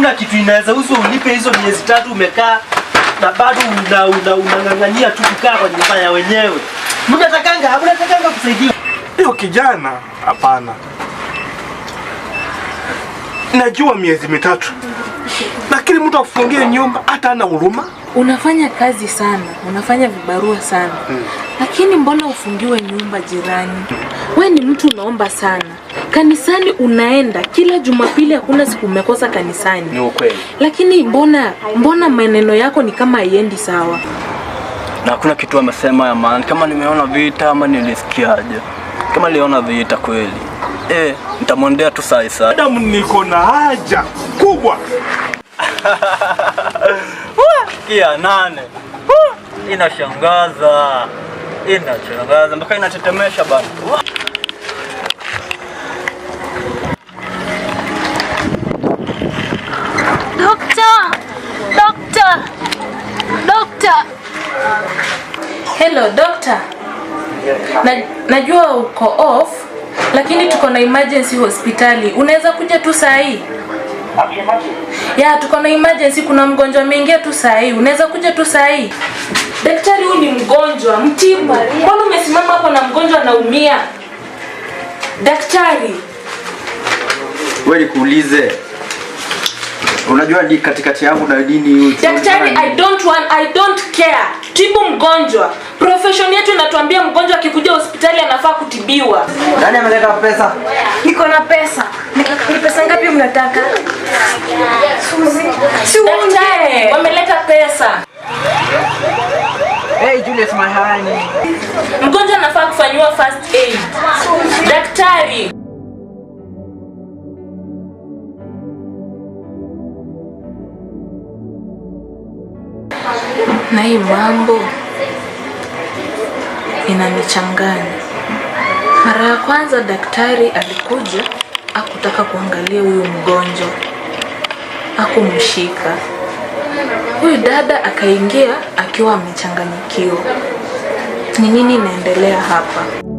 Hakuna kitu inaweza uzwa ulipe hizo miezi 3 umekaa na bado unang'ang'ania tu kukaa kwa nyumba ya wenyewe. Mnatakanga kusaidiwa. Hiyo kijana hapana. Najua miezi 3. Lakini mtu afungie nyumba hata ana huruma. Unafanya kazi sana, unafanya vibarua sana. Lakini mbona ufungiwe nyumba jirani? We ni mtu unaomba sana. Kanisani unaenda kila Jumapili, hakuna siku umekosa kanisani. Ni ukweli. Lakini mbona maneno yako ni kama haiendi sawa? Na hakuna kitu amesema ya maana. Kama nimeona vita ama nilisikiaje? Kama niliona vita kweli. Nitamwendea tu saa saa. Adam, niko na haja kubwa. Kia 8. Inashangaza. Inashangaza mpaka inatetemesha bana. Doctor! Doctor! Hello, doctor. Najua uko off, lakini tuko na emergency hospitali. Unaweza kuja tu saa hii? Ya, tuko na emergency, kuna mgonjwa ameingia tu saa hii. Unaweza kuja tu saa hii? Daktari, huyu ni mgonjwa, mtibu. Mbona umesimama hapo na mgonjwa anaumia? Daktari. Wewe nikuulize. Unajua ni katikati yangu na nini huyu? Daktari, I don't care. Tibu mgonjwa. Profession yetu inatuambia mgonjwa akikuja hospitali anafaa kutibiwa. Nani ameleta pesa? Niko na pesa. Ni pesa ngapi mnataka? Suzi. Si daktari, wameleta pesa. Hey Julius, my honey. Mgonjwa anafaa kufanywa first aid. Daktari. Na hii mambo inanichanganya. Mara ya kwanza daktari alikuja hakutaka kuangalia huyu mgonjwa, hakumshika. Huyu dada akaingia akiwa amechanganyikiwa. Ni nini inaendelea hapa?